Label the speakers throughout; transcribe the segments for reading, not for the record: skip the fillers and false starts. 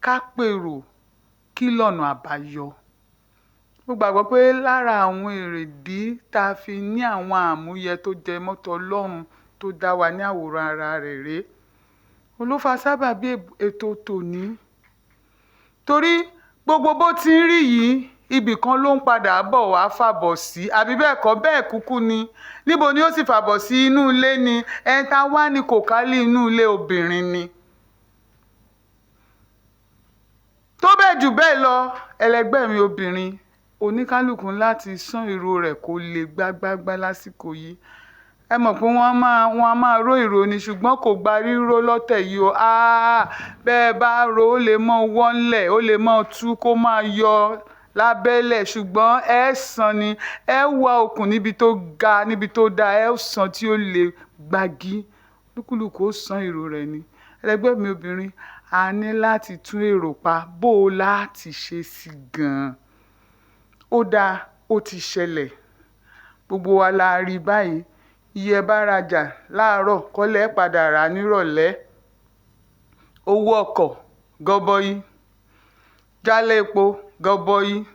Speaker 1: Ká pèrò kí lọ́nà àbáyọ. Mo gbàgbọ́ pé lára àwọn èrèdí tá a fi ní àwọn àmúyẹ tó jẹ mọ́ tọlọ́run tó dá wa ní àwòrán ara rẹ̀ rèé. Òun ló fa sábàbí ètò tòní. Torí gbogbo bó ti ń rí yìí, ibì kan ló ń padà bọ̀ wá fàbọ̀ sí. Àbí bẹ́ẹ̀ kọ́, bẹ́ẹ̀ kúkú ni. Níbo ni ó sì fàbọ̀ sí? Inú ilé ni. Ẹni tá wá ní kò kálí inú ilé obìnrin ni. Tó bẹ́ẹ̀ jù bẹ́ẹ̀ lọ, ẹlẹgbẹ́ mi obìnrin, oníkálukú láti sán ìró rẹ̀ kó lè gbágbágbá lásìkò yìí. Ẹ mọ̀ pé wọ́n á máa ró ìró ni, ṣùgbọ́n kò gba ríró lọ́tẹ̀ yìí o. Áà, bẹ́ẹ̀ bá ro, ó lè mọ́ wọ́nlẹ̀, ó lè mọ́ tú kó máa yọ lábẹ́lẹ̀, ṣùgbọ́n ẹ san ni. Ẹ wá okùn níbi tó ga, níbi tó da, ẹ ó san tí ó lè gbági. Olúkúlùkù ó san ìró rẹ̀ ni. Ẹlẹgbẹ́ mi obìnrin, a ní láti tún èrò pa bó o láti ṣe sí gan-an. Ó dáa, ó ti ṣẹlẹ̀. Gbogbo wa la rí báyìí. Iye ẹ bá rajà láàárọ̀ kọ́ lẹ padà rà nírọ̀lẹ́. Owó ọkọ̀ gọbọi, jálá epo gọbọi.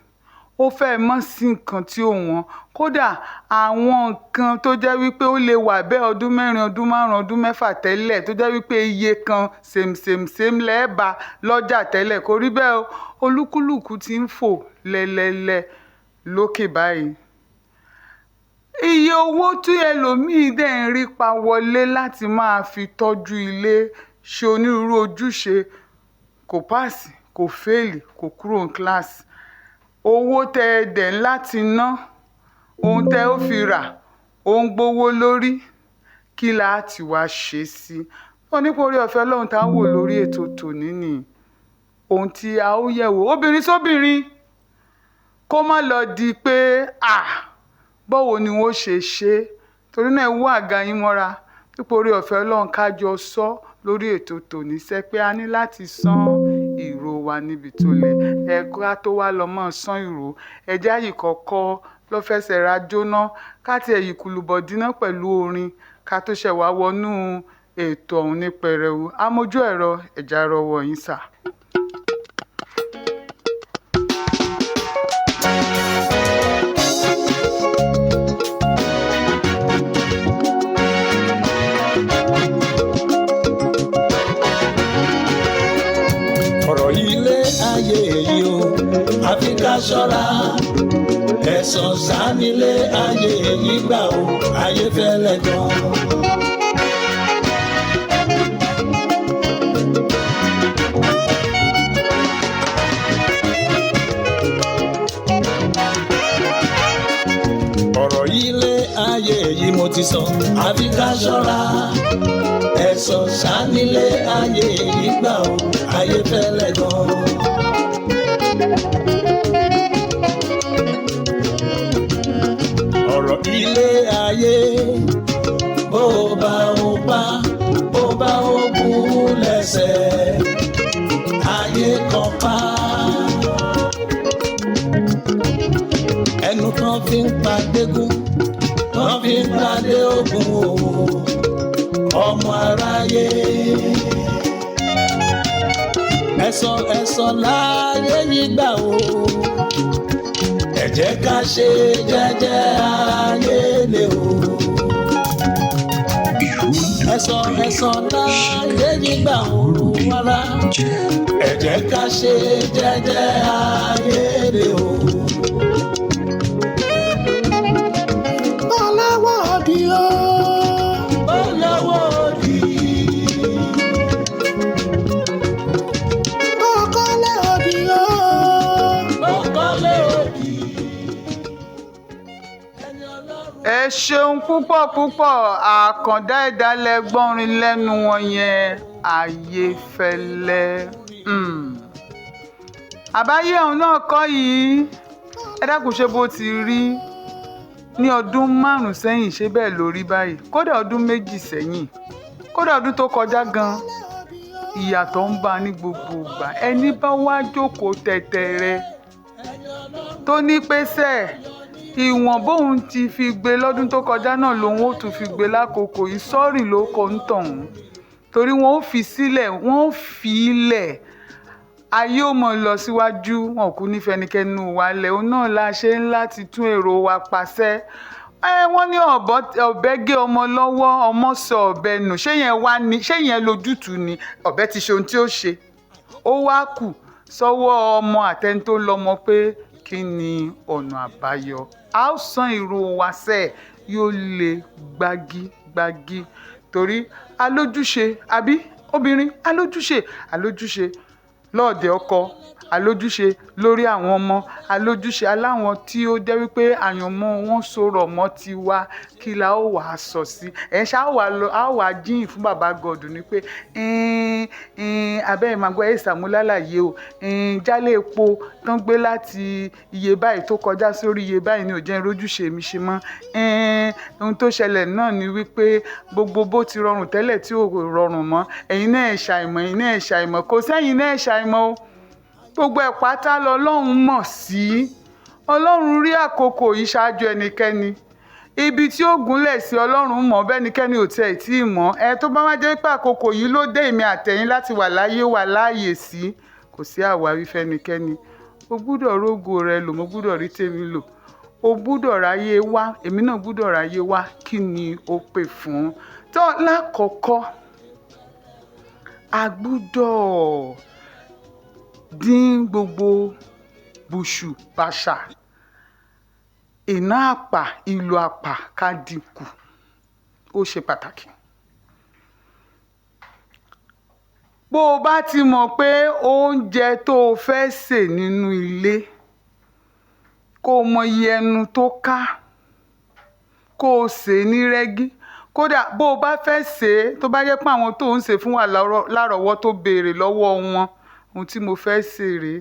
Speaker 1: Ó fẹ́ mọ́ sí nǹkan tí ò wọ́n. Kódà àwọn nǹkan tó jẹ́ wípé ó lè wà bẹ́ẹ̀ ọdún mẹ́rin, ọdún márùn-ún, ọdún mẹ́fà tẹ́lẹ̀ tó jẹ́ wípé iye kan sèmsèmsème lẹ́ẹ̀ bá lọ́jà tẹ́lẹ̀ kò rí bẹ́ẹ̀ o. Olúkúlùkù ti ń fò lẹ́lẹ́lẹ́ lókè báyìí. Iye owó tí ẹlòmíì dẹ̀ ń rí pa wọlé láti máa fi tọ́jú ilé, ṣe onírúurú ojúṣe, kò páàsì, kò féèlì, kò kúrò ní kíláàsì. Owó tẹ ẹ dẹ̀ ń láti ná, ohun tẹ ó fi rà, ó ń gbówó lórí. Kí la ti wá ṣe sí? Ó nípa oore ọ̀fẹ́ Ọlọ́run tá a wò lórí ètò tòní ni ohun tí a ó yẹ̀ wò. Obìnrin sóbìnrin, kó má lọ di pé, à, báwo ni wọ́n ṣe ṣe? Torí náà ẹ wọ àga yín mọ́ra. Nípa oore ọ̀fẹ́ Ọlọ́run ká jọ sọ lórí ètò tòní sẹ́ pé a ní láti san ìró wa níbi tó le. Ẹ ká tó wá lọ mọ́ san ìró. Ẹ jẹ́ àyè kọ́kọ́ lọ fẹsẹ̀ ra jóná ká ti ẹ̀yìn kùlùbọ̀ díná pẹ̀lú orin ká tó ṣẹ̀ wá wọnú ètò ọ̀hún ní pẹrẹu. Amójú ẹ̀rọ, ẹ̀já rọwọ́ yín sà.
Speaker 2: Ọ̀rọ̀ ilé ayé yìí o, àfi ká ṣọ́ra. Ẹ̀sán sánilé ayé yìí gbà o, ayé fẹ́lẹ́ gan. Ọ̀rọ̀ ilé ayé yìí mo ti sọ, àfi ká ṣọ́ra. Ẹ̀sán sánilé ayé yìí gbà o, ayé fẹ́lẹ́ gan. Ọ̀rọ̀ ilé ayé, bó bá o pa, bó bá o bú lẹ́sẹ̀, ayé kan pa. Ẹnu kan fi ń pa gbégún, kan fi ń padé ògùn o, ọmọ aráyé. Ẹ̀sọ̀ ẹ̀sọ̀ láyé yìí gbà o. Ẹ jẹ́ ká ṣe jẹ́jẹ́ ayé lè o. Ẹ̀sọ̀ ẹ̀sọ̀ láyé yìí gbà o wàrà. Ẹ jẹ́ ká ṣe jẹ́jẹ́ ayé lè o.
Speaker 3: Bọ́láwọ́ di o.
Speaker 2: Bọ́láwọ́ di.
Speaker 3: Bọ́kọ́lé òdì o.
Speaker 2: Bọ́kọ́lé òdì. Ẹni Ọlọ́run.
Speaker 1: Ẹ ṣeun púpọ̀ púpọ̀. Àkàndá ẹ̀dá lẹ gbọ́nrin lẹ́nu wọn yẹn, Ayéfẹ́lẹ́. Àbáyé ọ̀hún náà kọ́ yìí. Ẹ dákun, ṣé bó ti rí ní ọdún 5 sẹ́yìn, ṣé bẹ́ẹ̀ ló rí báyìí? Kódà ọdún 2 sẹ́yìn, kódà ọdún tó kọjá gan, ìyàtọ̀ ń bá ní gbogbo ìgbà. Ẹni bá wá jókòó tẹ̀tẹ̀rẹ̀ tó ní pèsè ìwọ̀n bóun ti fi gbé lọ́dún tó kọjá náà lòun ó tún fi gbé lákòókò yìí, sọ́ọ̀rì ló kọ́ ń tọ̀hún. Torí wọ́n ó fi sílẹ̀, wọ́n ó fi í lẹ̀. Ayé ò mọ̀ lọ síwájú, wọn kò ní fẹnikẹ́ni wa lẹ̀. Òun náà la ṣe ń láti tún èrò wa pàṣẹ. Wọ́n ní ọ̀bẹ gé ọmọ lọ́wọ́, ọmọ sọ ọ̀bẹ nù. Ṣé yẹn wá ni? Ṣé yẹn lójútùú ni? Ọ̀bẹ ti ṣe ohun tí ó ṣe. Ó wá kù sọ́wọ́ ọmọ àtẹni tó lọ́mọ pé kí ni ọ̀nà àbáyọ. A ó san ìró wa sẹ́, yóò le gbagígbagí torí alójúṣe, àbí obìnrin alójúṣe, alójúṣe lọ́ọ̀dẹ̀ ọkọ, alójúṣe lórí àwọn ọmọ, alójúṣe aláwọn tí ó jẹ́ wípé àyànmọ́ wọn sọ̀rọ̀ mọ́ ti wa. Kí la ó wà sọ sí? Ẹ̀ ṣá ó wà lọ, a ó wà jíyìn fún bàbá God ni pé, abẹ́ ẹ̀ máa gbọ́, ẹ̀ ṣàmúlálàyé o. Jálẹ̀ epo tán gbé láti iye báyìí tó kọjá sórí iye báyìí ni ò jẹ́ ìrójúṣe mi ṣe mọ́. Ohun tó ṣẹlẹ̀ náà ni wípé gbogbo bó ti rọrùn tẹ́lẹ̀ tí ò rọrùn mọ́. Ẹ̀yin náà ẹ̀ ṣàìmọ̀, ẹ̀yin náà ẹ̀ ṣàìmọ̀. Kò sí ẹ̀yin náà ẹ̀ ṣàìmọ̀ o. Gbogbo ẹ̀ pátá lọlọ́run mọ̀ sí. Ọlọ́run rí àkókò yìí ṣáájú ẹnikẹ́ni. Ibi tí ó gúnlẹ̀ sí Ọlọ́run mọ̀, bẹ́nikẹ́ni ò tiẹ̀ tí ì mọ̀. Tó bá wá jẹ́ pé àkókò yìí ló dé èmi àtẹ̀yìn láti wà láyé wà láàyè sí, kò sí àwáwí fẹ́nikẹ́ni. O gbúdọ̀ rógo rẹ lò, mo gbúdọ̀ rí tèmi lò. O gbúdọ̀ ráyé wá, èmi náà gbúdọ̀ ráyé wá. Kí ni ó pè fún? Tó lákọ̀ọ́kọ́, a gbúdọ̀ dín gbogbo bùṣù bàṣà, iná àpà, ìlò àpà ká dínkù. Ó ṣe pàtàkì. Bó o bá ti mọ̀ pé oúnjẹ tó o fẹ́ sè nínú ilé, kó mọ iye ẹnu tó ká, kó o sè ní rẹ́gí. Kódà bó o bá fẹ́ sè é, tó bá jẹ́ pé àwọn tó ń sè fún wa lárọ̀wọ́ tó béèrè lọ́wọ́ wọn, ohun tí mo fẹ́ sè rè,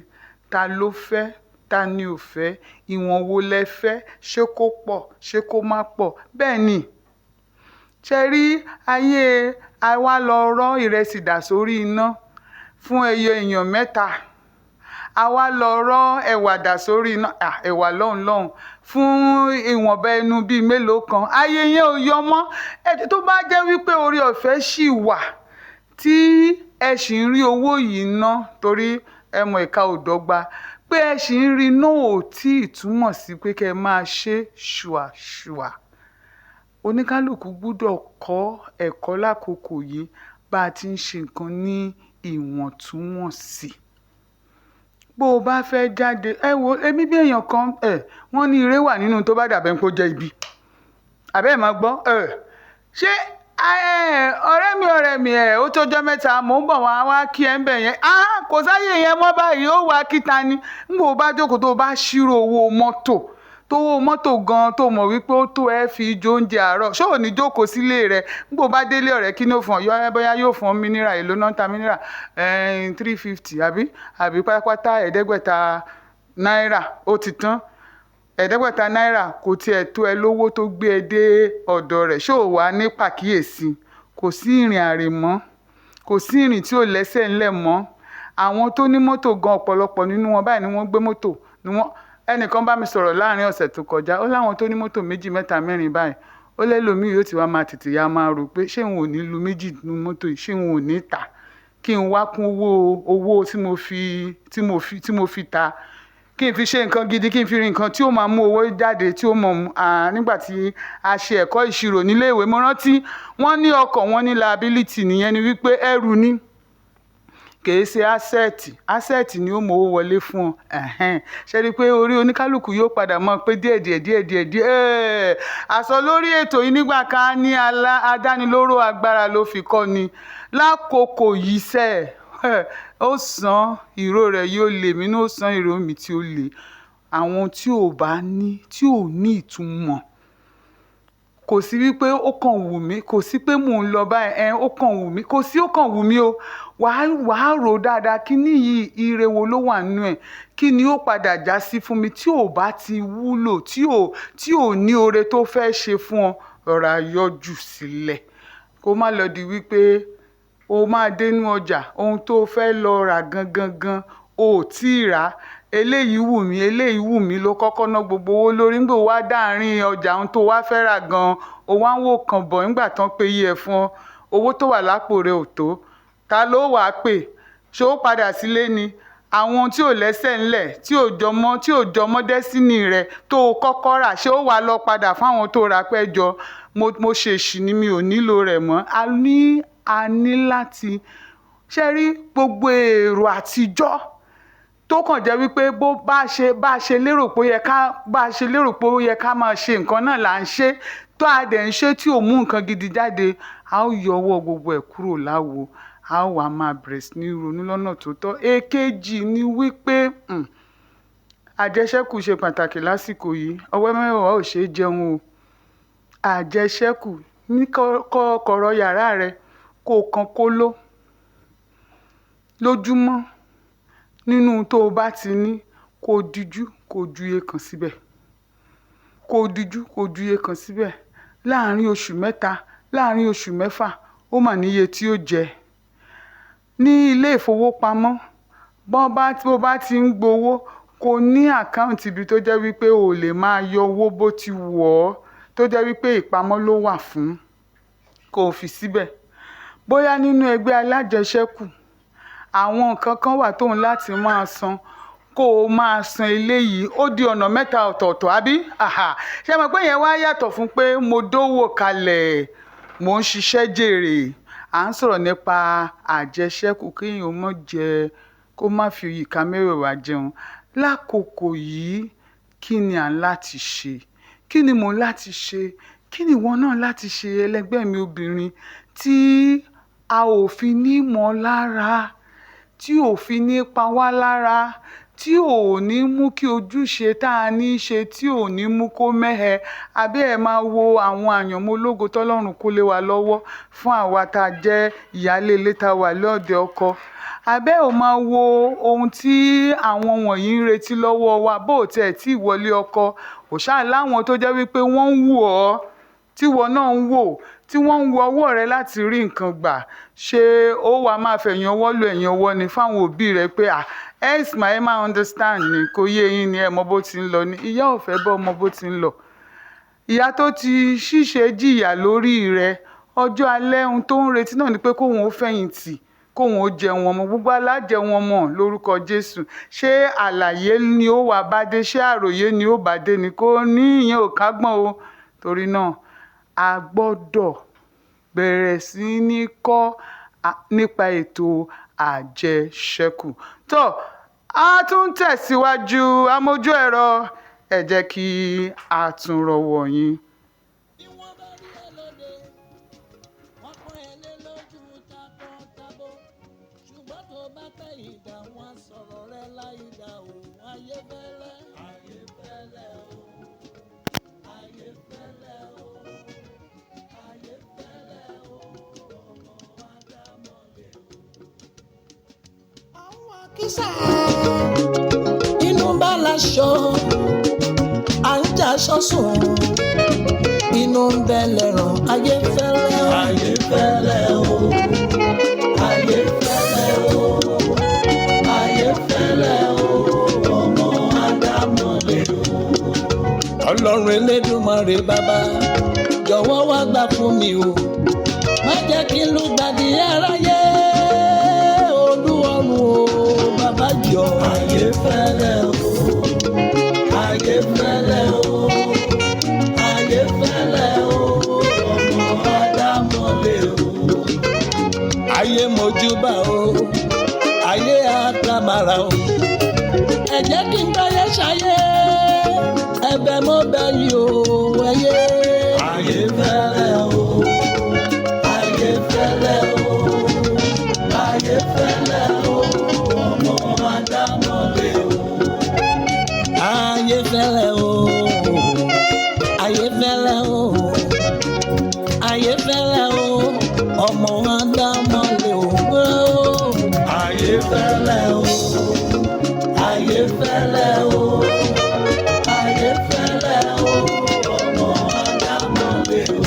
Speaker 1: ta ló fẹ́, ta ni ò fẹ́, ìwọ̀n wo lẹ fẹ́, ṣé kó pọ̀, ṣé kó má pọ̀. Bẹ́ẹ̀ ni. Ṣé rí ayé a wá lọ rọ́ ìrẹsì dà sórí iná fún ẹyọ èèyàn mẹ́ta. A wá lọ rọ́ ẹ̀wà dà sórí iná, ẹ̀wà lọ́hùn lọ́hùn fún ìwọ̀nba ẹnu bíi mélòó kan. Ayé yẹn ò yọ mọ́. Tó bá jẹ́ wípé oore ọ̀fẹ́ ṣì wà tí ẹ sì ń rí owó yìí ná torí ẹ mọ̀ ìka ò dọ́gba, pé ẹ sì ń rí ná ò tí ì túmọ̀ sí pé kí ẹ máa ṣe ṣùàṣùà. Oníkálukú gbúdọ̀ kọ́ ẹ̀kọ́ lákòókò yìí bá ti ń ṣe nǹkan ní ìwọ̀ntúnwọ̀nsì. Bó o bá fẹ́ jáde, ẹ wo èmi bí èèyàn kan, wọ́n ní ire wà nínú tó bá dàbí ẹni pé ó jẹ́ ibi. Àbí ẹ máa gbọ́? Ṣé, ọ̀rẹ́ mi, ó tó ọjọ́ mẹ́ta, mò ń bọ̀ wá wá kí ẹ ń bẹ̀ yẹn. Kò sáyé yẹn mọ́ báyìí, ó wá kíta ni. Nígbà ó bá jókòó tó bá ṣírò owó mọ́tò, tó owó mọ́tò gan tó mọ̀ wípé ó tó ẹ fi jó oúnjẹ àárọ̀, ṣé ò ní jókòó sílé rẹ? Nígbà ó bá délé ọ̀rẹ́ kí ni ó fún ọ? Yọ ẹ bóyá yóò fún ọ mineral, èló náà ń ta mineral? 350 àbí? Àbí pátápátá ẹ̀ẹ́dẹ́gbẹ̀ta náírà ó ti tán. Ẹ̀ẹ́dẹ́gbẹ̀ta náírà kò tí ẹ tó ẹ lówó tó gbé ẹ dé ọ̀dọ̀ rẹ̀. Ṣé ò wá ní pàkíyèsí? Kò sí ìrìn àrè mọ́. Kò sí ìrìn tí ò lẹ́sẹ̀ ńlẹ̀ mọ́. Àwọn tó ní mọ́tò gan ọ̀pọ̀lọpọ̀ nínú wọn báyìí ni wọ́n gbé mọ́tò. Ni wọ́n, ẹnìkan bá mi sọ̀rọ̀ láàárín ọ̀sẹ̀ tó kọjá. Ó láwọn tó ní mọ́tò méjì, mẹ́ta, mẹ́rin báyìí. Ó lẹ́lòmíì yóò ti wá máa tètè ya máa rò pé ṣé n ò ní lu méjì nínú mọ́tò yìí, ṣé n ò ní tà? Kí n wá kún owó tí mo fi, tí mo fi, tí mo fi ta. Kí n fi ṣe nǹkan gidi, kí n fi rí nǹkan tí ó máa mú owó jáde tí ó mọ̀, nígbà tí a ṣe ẹ̀kọ́ ìṣirò nílé ìwé. Mo rántí wọ́n ní ọkọ̀, wọ́n ní liability nìyẹn ni wípé ẹrù ni. Kì í ṣe asset. Asset ni ó mú owó wọlé fún ọ. Ẹ̀hẹn. Ṣé rí pé orí oníkálukú yóò padà mọ̀ pé díẹ̀ díẹ̀ díẹ̀ díẹ̀ díẹ̀. Àsọ lórí ètò yìí nígbà kan ní adánilóró agbára ló fi kọ́ ni. Lákòókò yìí sẹ́, ó san ìró rẹ̀ yóò le, èmi náà ó san ìró mi tí ó le. Àwọn tí ò bá ní, tí ò ní ìtumọ̀. Kò sí wípé ó kàn wù mí, kò sí pé mò ń lọ báyìí, ó kàn wù mí, kò sí ó kàn wù mí o. Wà á rò dáadáa kí ní yìí ire wo ló wà nínú ẹ̀? Kí ni ó padà jásí fún mi tí ò bá ti wúlò, tí ò ní oore tó fẹ́ ṣe fún ọ, rọra yọjú sílẹ̀. Kó má lọ di wípé o máa dé inú ọjà, ohun tó fẹ́ lọ rà gangan gan, o ò tíì rà. Eléyìí wù mí, eléyìí wù mí ló kọ́kọ́ ná gbogbo owó lórí. Nígbà ó wá dáàrín ọjà ohun tó wá fẹ́ rà gan, o wá ń wò kan bọ̀ nígbà tán pé iye ẹ fún ọ. Owó tó wà lápò rẹ ò tó. Ta ló wà pè? Ṣé ó padà sílé ni? Àwọn tí ò lẹ́sẹ̀ ńlẹ̀, tí ò jọmọ́ destiny rẹ tó o kọ́kọ́ rà, ṣé ó wàá lọ padà fáwọn tó rà pẹ́ jọ? Mo ṣèṣì ni, mi ò nílò rẹ̀ mọ́. A ní láti ṣe rí gbogbo èrò àtijọ́ tó kàn jẹ́ wípé bó bá ṣe lérò pé ó yẹ ká bá ṣe lérò pé ó yẹ ká máa ṣe nǹkan náà là ń ṣe, tó a dẹ̀ ń ṣe tí ò mú nǹkan gidi jáde. A ó yọ ọwọ́ gbogbo ẹ̀ kúrò láwo, a ó wàá máa bẹ̀rẹ̀ sí ní ronú lọ́nà tó tọ́. Èkejì ni wípé àjẹṣẹ́kù ṣe pàtàkì lásìkò yìí. Ọwọ́ mẹ́wàá ò ṣeé jẹun o. Àjẹṣẹ́kù ní kọ̀rọ̀ yàrá rẹ, kó o kan kóló lójúmọ́ nínú tó o bá ti ní, kó o dijú, kó o ju iye kan síbẹ̀, kó o dijú, kó o ju iye kan síbẹ̀ láàárín oṣù 3, láàárín oṣù 6, ó mà níye tí ó jẹ. Ní ilé ìfowópamọ́, bọ́n bá bó bá ti ń gbowó, kó ní account ibi tó jẹ́ wípé o lè máa yọ owó bó ti wù ọ́, tó jẹ́ wípé ìpamọ́ ló wà fún, kó o fi síbẹ̀. Bóyá nínú ẹgbẹ́ alájẹṣẹ́kù, àwọn nǹkan kan wà tóun láti máa san, kó o máa san eléyìí. Ó di ọ̀nà mẹ́ta ọ̀tọ̀ọ̀tọ̀, àbí? Ṣé ẹ mọ̀ pé ìyẹn wá yàtọ̀ fún pé mo dówò kalẹ̀, mò ń ṣiṣẹ́ jèrè? À ń sọ̀rọ̀ nípa àjẹṣẹ́kù, kéèyàn má jẹ kó má fi ìka mẹ́wẹ̀ẹ̀wá jẹun. Lákòókò yìí, kí ni à ń láti ṣe? Kí ni mò ń láti ṣe? Kí ni ìwọ náà láti ṣe, ẹlẹgbẹ́ mi obìnrin, tí a ò fi ní mọ̀ lára, tí ò fi ní pa wá lára, tí ò ní mú kí ojúṣe tá a ní ṣe, tí ò ní mú kó mẹ́hẹ? Àbí ẹ máa wo àwọn àyànmọ́ ológo tọ́lọ́run kó lé wa lọ́wọ́ fún àwa tá a jẹ́ ìyálé ilé tá a wà lọ́ọ̀dẹ̀ ọkọ? Àbẹ́ ò máa wo ohun tí àwọn wọ̀nyí ń retí lọ́wọ́ wa? Bó tiẹ̀ tí wọlé ọkọ, ò ṣáà láwọn tó jẹ́ wípé wọ́n ń wò ọ́, tí ìwọ náà ń wò, tí wọ́n ń wo ọwọ́ rẹ láti rí nǹkan gbà. Ṣé ó wàá máa fẹ̀yìn ọwọ́ lu ẹ̀yìn ọwọ́ ni fáwọn òbí rẹ pé à ẹ máa understand ni, kò yé yín ni, ẹ mọ bó ti ń lọ ni? Ìyá ò fẹ́ bọ́ ọmọ bó ti ń lọ. Ìyá tó ti ṣìṣe jìyà lórí rẹ, ọjọ́ alẹ́, ohun tó ń retí náà ni pé kóun ó fẹ̀yìntì, kóun ó jẹun ọmọ. Gbogbo alájẹun ọmọ lórúkọ Jésù. Ṣé àlàyé ni ó wà bá dé? Ṣé àròyé ni ó bá dé ni? Kò ní ìyẹn ò kágbọ́n o. Torí náà, a gbọ́dọ̀ bẹ̀rẹ̀ sí ní kọ́ nípa ètò àjẹṣẹ́kù. Tó a tún tẹ̀síwájú, amójú ẹ̀rọ, ẹ jẹ́ kí a tún rọwọ́ yín.
Speaker 3: Bí wọ́n bá rí ẹ lóde, wọ́n pọ́n ẹ lé lójú takọ-tabo. Ṣùgbọ́n tó bá tẹ ìdá, wọn sọ̀rọ̀ rẹ láì dá o. Ayé fẹ́lẹ́, ayé fẹ́lẹ́ o, ayé fẹ́lẹ́ o, ayé fẹ́lẹ́ o, ọmọ Ádámọ̀ lè o. Àwọn àkísà inú bá láṣọ, à ń jà sọ́sùn, inú ń bẹ lẹ́ràn. Ayé fẹ́lẹ́ o. Ayé fẹ́lẹ́ o. Ayé fẹ́lẹ́ o. Ayé fẹ́lẹ́ o. Ọmọ Ádámọ̀ lè o. Ọlọ́run Elédùmarè bàbá, jọ̀wọ́ wá gbà fún mi o. Má jẹ́ kí n lùgbàdì aráyé, Olúọ̀run o, bàbá jọ. Ayé fẹ́lẹ́ o. Ayé fẹ́lẹ́ o. Ayé fẹ́lẹ́ o. Ọmọ Ádámọ̀ lè o. Ayé mojúbà o. Ayé àkàmàrà o. Ẹ jẹ́ kí n gbáyé ṣayé. Ẹ̀bẹ̀ mo bẹ̀ yín o, ẹyẹ. Ayé fẹ́lẹ́ o. Ayé fẹ́lẹ́ o. Ayé fẹ́lẹ́ o. Ọmọ Ádámọ̀ lè o. Ayé fẹ́lẹ́ o. Ayé fẹ́lẹ́ o. Ayé fẹ́lẹ́ o. Ọmọ Ádámọ̀ lè o. Ayé fẹ́lẹ́ o. Ayé fẹ́lẹ́ o. Ayé fẹ́lẹ́ o. Ọmọ Ádámọ̀ lè o.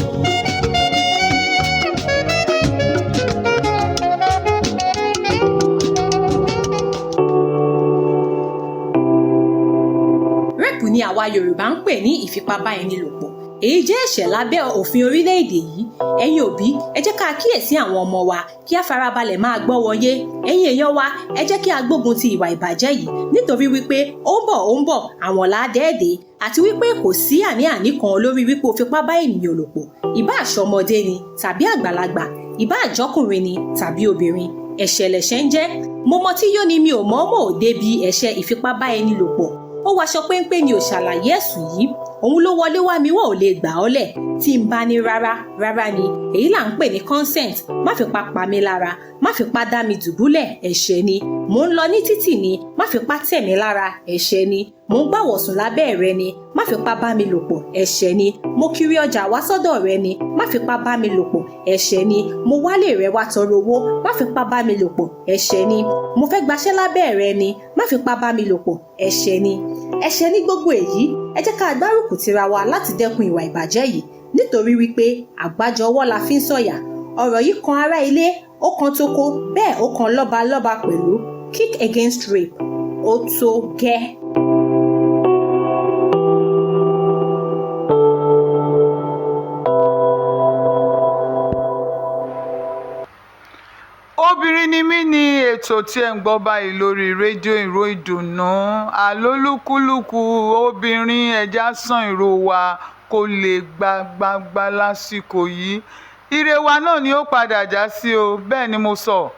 Speaker 4: Rape ni àwa Yorùbá ń pè ní ìfipábáẹnilòpọ̀. Èyí jẹ́ ẹ̀ṣẹ̀ lábẹ́ òfin orílẹ̀-èdè yìí. Ẹ̀yin òbí, ẹ jẹ́ ká kíyèsí àwọn ọmọ wa kí a farabalẹ̀ máa gbọ́ wọn yé. Ẹ̀yin èèyàn wa, ẹ jẹ́ kí a gbógun ti ìwà ìbàjẹ́ yìí nítorí wípé ó ń bọ̀ ó ń bọ̀ àwọn làádẹ́ẹ̀dẹ́, àti wípé kò sí àní-àní kan lórí wípé o fipá bá ènìyàn lò pọ̀, ìbá àṣọmọdé ni tàbí àgbàlagbà, ìbá àjọkùnrin ni tàbí obìnrin, ẹ̀ṣẹ̀ lẹ̀ṣẹ̀ ń jẹ́. Mo mọ tí yóò ní mi ò mọ̀ mọ̀ ò débi ẹ̀ṣẹ̀ ìfipá bá ẹni lò pọ̀. Ó waṣọ péńpé ni ò ṣàlàyé ẹ̀sùn yìí, òun ló wọlé wá mi wọ́n ò lè gbà ọ́ lẹ̀. Tí n bá ní rárá rárá ni, èyí là ń pè ní consent. Má fipá pa mí lára, má fipá dá mi dùbúlẹ̀, ẹ̀ṣẹ̀ ni. Mò ń lọ ní títì ni, má fipá tẹ̀ mí lára, ẹ̀ṣẹ̀ ni. Mò ń gbàwọ̀sùn lábẹ́ rẹ ni, má fipá bá mi lò pọ̀, ẹ̀ṣẹ̀ ni. Mo kiri ọjà wá sọ́dọ̀ rẹ ni, má fipá bá mi lò pọ̀, ẹ̀ṣẹ̀ ni. Mo wálé rẹ wá tọrọ owó, má fipá bá mi lò pọ̀, ẹ̀ṣẹ̀ ni. Mo fẹ́ gbaṣẹ́ lábẹ́ rẹ ni, má fipá bá mi lò pọ̀, ẹ̀ṣẹ̀ ni. Ẹ̀ṣẹ̀ ní gbogbo èyí. Ẹ jẹ́ ká gbárùkù tira wa láti dẹ́kun ìwà ìbàjẹ́ yìí nítorí wípé àgbájọ ọwọ́ la fi ń sọ̀yà. Ọ̀rọ̀ yìí kan ará ilé, ó kan toko, bẹ́ẹ̀ ó kan lọ́balọ́ba pẹ̀lú. Kick against rape, ó tó gẹ́.
Speaker 1: Obìnrin ni mí ní ètò tí ẹ̀ ń gbọ́ báyìí lórí rédíò Ìró Ìdùnnú. Àlólúkúlùkù obìnrin, ẹja sàn ìró wa kó lè gbagbagbà lásìkò yìí. Ire wa náà ni ó padà já sí o, bẹ́ẹ̀ ni mo sọ.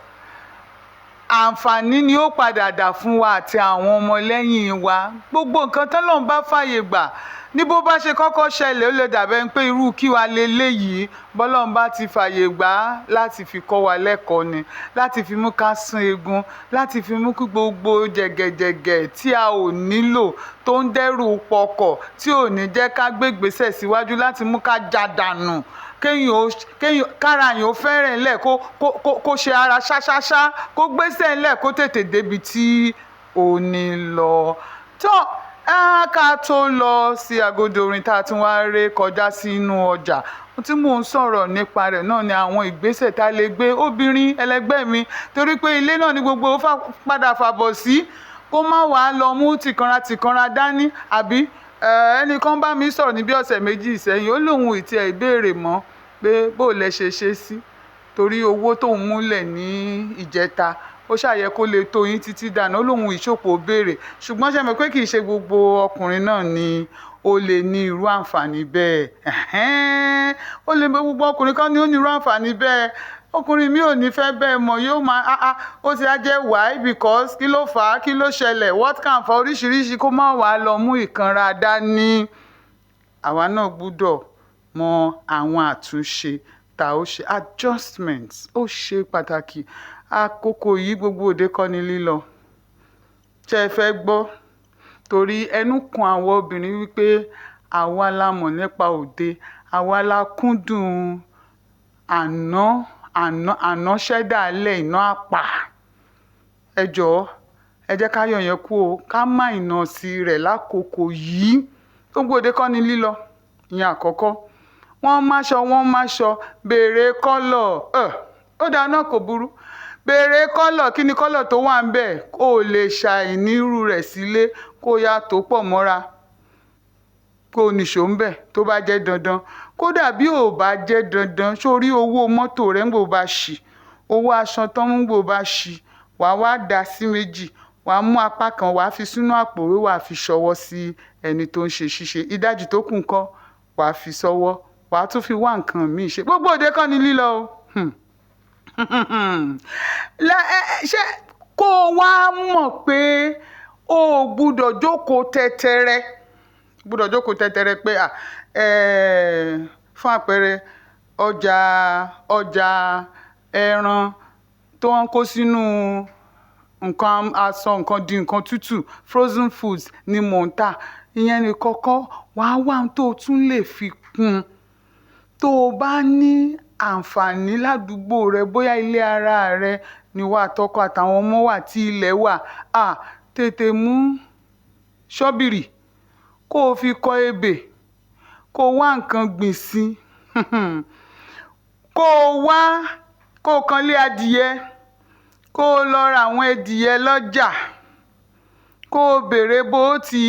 Speaker 1: Àǹfààní ni ó padà dà fún wa àti àwọn ọmọlẹ́yìn wa. Gbogbo nǹkan tọ́lọ́run bá fàyè gbà ní bó bá ṣe kọ́kọ́ ṣẹlẹ̀, ó lè dàbẹ́ pé irú kí wa leléyìí. Bọ́lọ́run bá ti fàyè gbà á láti fi kọ́ wa lẹ́kọ̀ọ́ ni, láti fi mú ká sán egun, láti fi mú kí gbogbo jẹ̀gẹ̀jẹ̀gẹ̀ tí a ò nílò tó ń dẹ́rù pọkọ̀ tí ò ní jẹ́ ká gbégbèsè síwájú, láti mú ká já dànù, kéèyàn kára yẹn ó fẹ́rẹ̀ ńlẹ̀, kó ṣe ara ṣáṣáṣá, kó gbéṣẹ́ ńlẹ̀, kó tètè débi tí ò ní lọ. Tó ká tó lọ sí agodo orin tá a tún wá ré kọjá sínú ọjà tí mò ń sọ̀rọ̀ nípa rẹ̀ náà ni àwọn ìgbésẹ̀ tá a lè gbé, obìnrin ẹlẹgbẹ́ mi, torí pé ilé náà ni gbogbo padà fàbọ̀ sí, kó má wàá lọ mú tìkanra tìkanra dání. Àbí ẹnìkan bá mi sọ̀rọ̀ ní bí ọ̀sẹ̀ méjì sẹ́yìn, ó lóun ì tiẹ̀ ìbéèrè mọ́ pé bó lẹ ṣe ṣe sí, torí owó tóun múlẹ̀ ní ìjẹta ó ṣàyẹ kó lè tó yín títí dànù. Ó lóun ìṣòpò béèrè, ṣùgbọ́n ṣe mọ̀ pé kì í ṣe gbogbo ọkùnrin náà ni ó lè ní irú àǹfààní bẹ́ẹ̀. Ó lè gbogbo ọkùnrin kan ní ó ní irú àǹfààní bẹ́ẹ̀. Ọkùnrin mi ò ní fẹ́ bẹ́ẹ̀ mọ̀, yóò máa ó ti á jẹ́ why, because kí ló fà á, kí ló ṣẹlẹ̀, what can fa oríṣiríṣi, kó má wàá lọ mú ìkanra dání. Àwa náà gbúdọ̀ mọ àwọn àtúnṣe tá ó ṣe, adjustments, ó ṣe pàtàkì. Àkókò yìí gbogbo òde kọ́ ni lílọ. Ṣé ẹ fẹ́ gbọ́? Torí ẹnu kan àwọn obìnrin wípé àwa la mọ̀ nípa òde, àwa la kúndùn àná àná àná ṣẹ̀dálẹ̀ iná àpà. Ẹ jọ̀ọ́, ẹ jẹ́ ká yọ̀ yẹn kú o, ká má ìnà sí rẹ̀ lákòókò yìí. Gbogbo òde kọ́ ni lílọ, ìyẹn àkọ́kọ́. Wọ́n máṣọ, wọ́n máṣọ, béèrè kọ́lọ̀. Ó dáa náà, kò burú. Béèrè kọ́lọ̀, kí ni kọ́lọ̀ tó wà ńbẹ̀? Kó o lè ṣàìnírú rẹ̀ sílé, kó yá tó pọ̀ mọ́ra, kó o nìṣó ńbẹ̀ tó bá jẹ́ dandan. Kódà bí ò bá jẹ́ dandan, sórí owó mọ́tò rẹ ńgbò bá ṣì, owó aṣọ tán ńgbò bá ṣì, wàá wá dà sí méjì, wàá mú apá kan, wàá fi sínú àpò ìwé, wàá fi ṣọwọ́ sí ẹni tó ń ṣe ṣíṣe. Ìdajì tó kù ńkọ́, wàá fi sọ́wọ́, wàá tún fi wá nǹkan míì ṣe. Gbogbo òde kọ́ ni lílọ o. Ṣé kó o wá mọ̀ pé o ò gbúdọ̀ jókòó tẹ́tẹ́rẹ́, gbúdọ̀ jókòó tẹ́tẹ́rẹ́ pé fún àpẹẹrẹ ọjà ẹran tó ń kó sínú nǹkan aṣọ, nǹkan di nǹkan tútù, frozen foods ni mò ń tà. Ìyẹn ni kọ́kọ́ wàá wá ohun tó tún lè fi kún. Tó o bá ní àǹfààní ládùúgbò rẹ, bóyá ilé ara rẹ ni wà, tọkọ àtàwọn ọmọ wà tí ilẹ̀ wà, tètè mú ṣọ́bìrì kó o fi kọ ebè, kó o wá nǹkan gbìn sí, kó o wá kó o kan lé adìyẹ, kó o lọ ra àwọn adìyẹ lọ́jà, kó o béèrè bó ti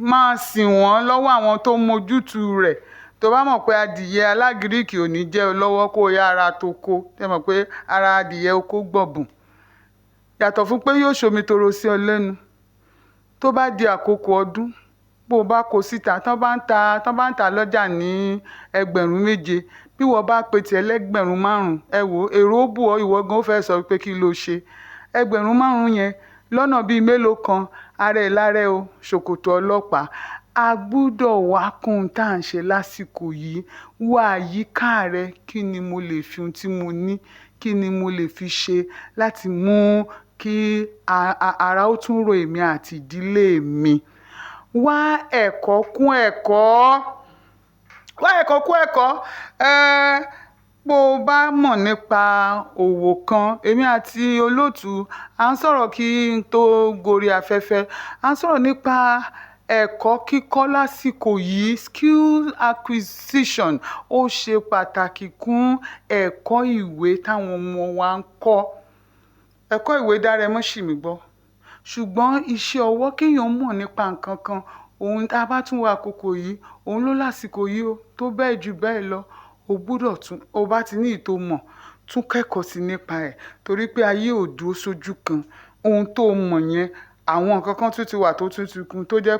Speaker 1: máa sìn wọ́n lọ́wọ́ àwọn tó mójútu rẹ̀. Tó bá mọ̀ pé adìyẹ alágíríkì ò ní jẹ́ ọ lọ́wọ́, kó o yá ara tó kó. Ẹ mọ̀ pé ara adìyẹ oko gbọ̀bùn. Yàtọ̀ fún pé yóò ṣomi toro sí ọ lẹ́nu. Tó bá di àkókò ọdún, bó o bá kó síta, tán bá ń ta lọ́jà ní 7,000, bí wọ́n bá pe tí ẹlẹ́gbẹ̀rún 5, ẹ wò, èrò ó bù ọ, ìwọ gan ó fẹ́ sọ pé kí ló ṣe. 5,000 yẹn lọ́nà bíi mélòó kan, ara ẹ̀ lárẹ́ o, ṣòkòtò ọlọ́pàá. A gbúdọ̀ wá kún tá à ń ṣe lásìkò yìí. Wá àyíká rẹ, kí ni mo lè fi ohun tí mo ní, kí ni mo lè fi ṣe láti mú kí ara ó tún ro èmi àti ìdílé mi. Wá ẹ̀kọ́ kún ẹ̀kọ́. Wá ẹ̀kọ́ kún ẹ̀kọ́. Bó o bá mọ̀ nípa òwò kan, èmi àti olóòtú à ń sọ̀rọ̀ kí n tó gorí afẹ́fẹ́. À ń sọ̀rọ̀ nípa ẹ̀kọ́ kíkọ́ lásìkò yìí, skill acquisition. Ó ṣe pàtàkì kún ẹ̀kọ́ ìwé táwọn ọmọ wa ń kọ́. Ẹ̀kọ́ ìwé dára, ẹ mọ́ ṣì mí gbọ́. Ṣùgbọ́n iṣẹ́ ọwọ́, kí èèyàn mọ̀ nípa nǹkan kan, ohun tí a bá tún wá àkókò yìí, òun ló lásìkò yìí o, tó bẹ́ẹ̀ jù bẹ́ẹ̀ lọ. O gbúdọ̀ tún, o bá ti ní ìtò mọ̀, tún kẹ́kọ̀ọ́ sí nípa ẹ̀, torí pé ayé ò dúró sójú kan. Ohun tó mọ̀ yẹn, àwọn nǹkan kan tún ti wà tó tún ti kún tó jẹ́